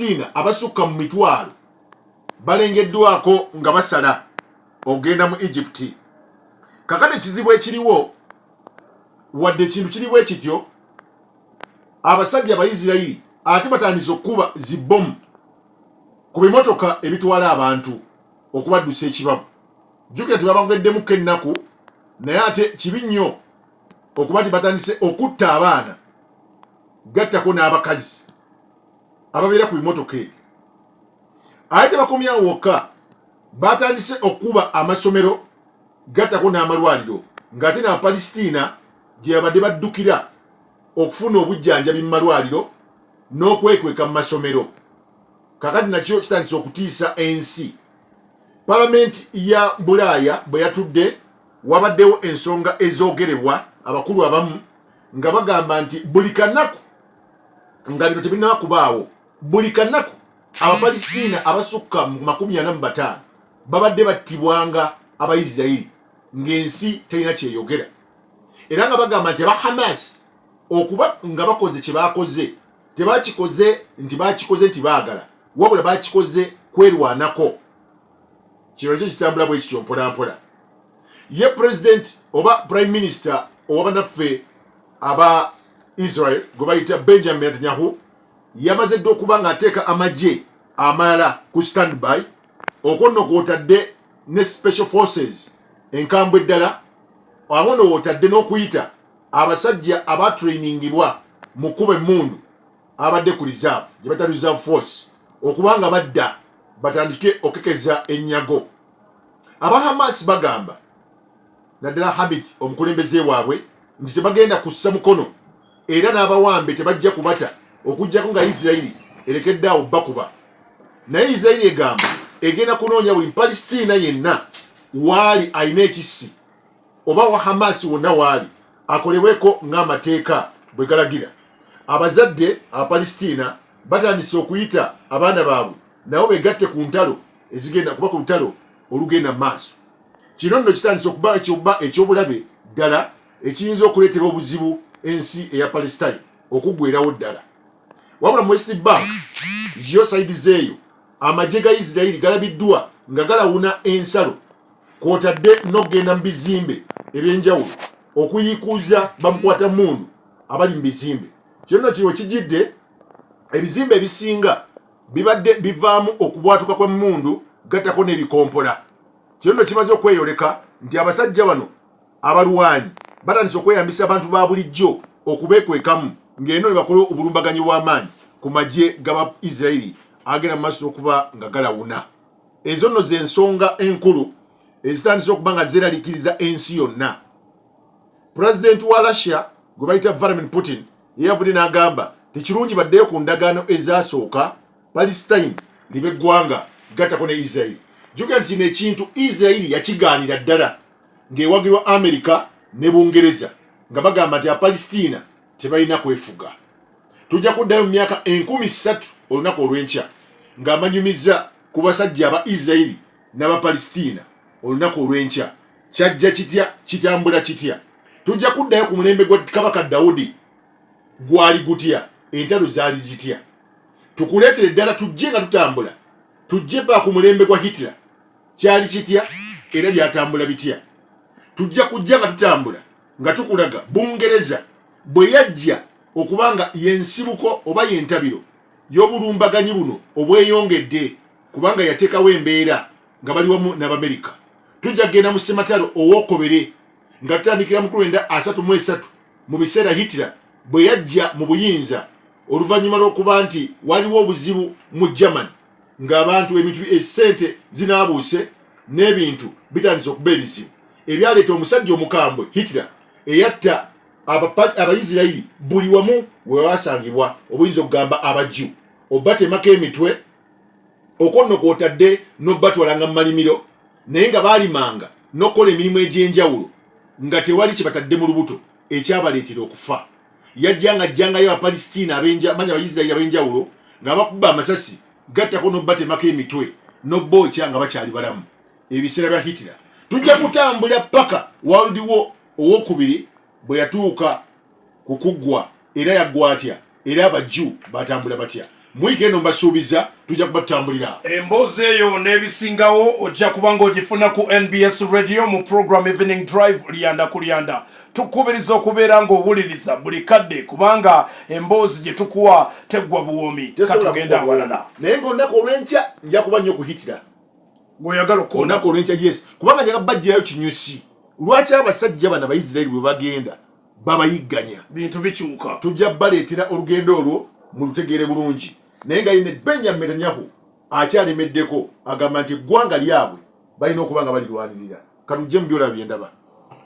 Abapalestina abasukka mu mitwalo balengeddwako nga basala okugenda mu Egypt. Kakati ekizibu ekiriwo, wadde ekintu kiri bwe kityo, abasajja Abayisirayiri ate batandise okukuba zibbomu ku bimotoka ebitwala abantu okubaddusa ekibabu. Jjukira nti babageddemukko ennaku, naye ate kibi nnyo okuba nti batandise okutta abaana gattako n'abakazi ababeera ku bimotoka ebyo. Ate tebakomyawo wokka, batandise okukuba amasomero gattako n'amalwaliro ng'ate n'Abapalesitiina gye babadde baddukira okufuna obujjanjabi mu malwaliro n'okwekweka mu masomero. Kakati nakyo kitandise okutiisa ensi. Palamenti ya Bulaaya bwe yatudde wabaddewo ensonga ezoogerebwa abakulu abamu nga bagamba nti buli kanaku nga bino tebinnaba kubaawo, buli kanaku Abapalesitiina abasukka mu 45 babadde battibwanga Abayisirayiri ng'ensi terina kyeyogera, era nga bagamba nti aba Hamas okuba nga bakoze kye bakoze tebakikoze nti bakikoze nti baagala, wabula bakikoze kwerwanako. Kino nakyo kitambula bwe kityo mpolampola. Ye pulezidenti oba prime minister owabanaffe aba Israel gwe bayita Benjamin Netanyahu yamaze dda okuba ng'ateeka amagye amalala ku standby, okwo nno kw'otadde ne special forces enkambwe ddala, awo nno w'otadde n'okuyita abasajja abatrainingibwa mu kkuba emmundu abadde ku reserve gye bayita reserve force okuba nga badda batandike okukekeza ennyago. Aba Hamas bagamba naddala Hamid omukulembeze waabwe nti tebagenda kussa mukono era n'abawambe tebajja kubata okuggyako nga Isirayiri erekedde awo bakuba. Naye Isirayiri egamba egenda kunoonya buli Mpalesitiina yenna waali alina ekissi oba wa Hamas wonna waali akolebweko ng'amateeka bwe galagira. Abazadde Abapalesitiina batandise okuyita abaana baabwe nabo begatte ku ntalo ezigenda kuba ku lutalo olugenda mu maaso. Kino nno kitandise okuba ekyoba eky'obulabe ddala ekiyinza okuleetera obuzibu ensi eya Palestine okuggwerawo ddala. Wabula mu West Bank yo sayidi zeeyo amagye ga Isirayiri galabiddwa nga galawuna ensalo kw'otadde n'okugenda mu bizimbe eby'enjawulo okuyiikuuza bamukwata mmundu abali mu bizimbe. Kino nno kiri kijjidde ebizimbe ebisinga bibadde bivaamu okubwatuka kw'emmundu gattako n'ebikompola. Kino nno kimaze okweyoleka nti abasajja bano abalwanyi batandise okweyambisa abantu ba bulijjo okubeekwekamu ng'eno ne bakola obulumbaganyi bw'amaanyi ku magye g'aba Isirayiri agenda mu maaso okuba nga galawuna. Ezo nno z'ensonga enkulu ezitandise okuba nga zeeraliikiriza ensi yonna. Pulezidenti wa Russia gwe bayita Vladimir Putin ye yavudde n'agamba tekirungi baddeyo ku ndagaano ezasooka Palestine libe eggwanga gattako ne Israel. Jjukira nti kino ekintu Israel yakigaanira ddala ng'ewagirwa Amerika ne Bungereza nga bagamba nti Abapalestina tebalina kwefuga. Tujja kuddayo mu myaka 3000 olunaku olw'enkya ng'amanyumiza ku basajja aba Israeli n'Abapalestina olunaku olw'enkya. Kyajja kitya? Kitambula kitya? Tujja kuddayo ku mulembe gwa Kabaka Dawudi, gwali gutya? Entalo zaali zitya? Tukuleetere ddala tujje nga tutambula, tujje paka ku mulembe gwa Hitler, kyali kitya era byatambula bitya? Tujja kujja nga tutambula nga tukulaga Bungereza bwe yajja okuba nga y'ensibuko oba y'entabiro y'obulumbaganyi buno obweyongedde kubanga yateekawo embeera nga bali wamu n'Abamerika. Tujja kugenda mu ssematalo ow'okobere nga tutandikira mu 1933 mu biseera Hitler bwe yajja mu buyinza oluvannyuma lw'okuba nti waliwo obuzibu mu Germany ng'abantu ebintu essente zinaabuuse n'ebintu bitandise okuba ebizibu ebyaleeta omusajja omukambwe Hitler eyatta Abayisirayiri buli wamu we basangibwa, obuyinza okugamba Abajju, obatemako emitwe okwo nno kw'otadde n'obatwalanga mu malimiro naye nga baalimanga n'okukola emirimu egy'enjawulo nga tewali kye batadde mu lubuto ekyabaleetera okufa. Yajja nga ajjangayo Abapalesitiina manya Abayisirayiri ab'enjawulo nga bakuba amasasi gattako n'obatemako emitwe n'obookya nga bakyali balamu. Ebiseera bya Hitler tujja kutambula paka World War owokubiri bwe yatuuka ku kuggwa, era yaggwa atya, era Abajju batambula batya? Mu wiiki eno mbasuubiza tujja kuba tutambulira. Emboozi eyo n'ebisingawo ojja kuba ng'ogifuna ku NBS Radio mu program Evening Drive, Lyanda ku Lyanda. Tukubiriza okubeera ng'owuliriza buli kadde, kubanga emboozi gye tukuwa teggwa buwoomi. Tesobola Katugenda kuggwa. awalala. Naye ngaolunaku olw'enkya nja kuba nnyo okuhitira. Gweoyagala okukoona. Olunaku olw'enkya, yes, kubanga njaga bajjirayo kinyusi lwaki abasajja bano Abaisirairi bwe bagenda babayigganya. Bintu bikyuka. Tujja baleetera olugendo olwo mulutegeere bulungi. Naye nga yine Benjamin Netanyahu akyalemeddeko, agamba nti eggwanga lyabwe balina okuba nga balirwanirira. Katujje mu byolaba byendaba.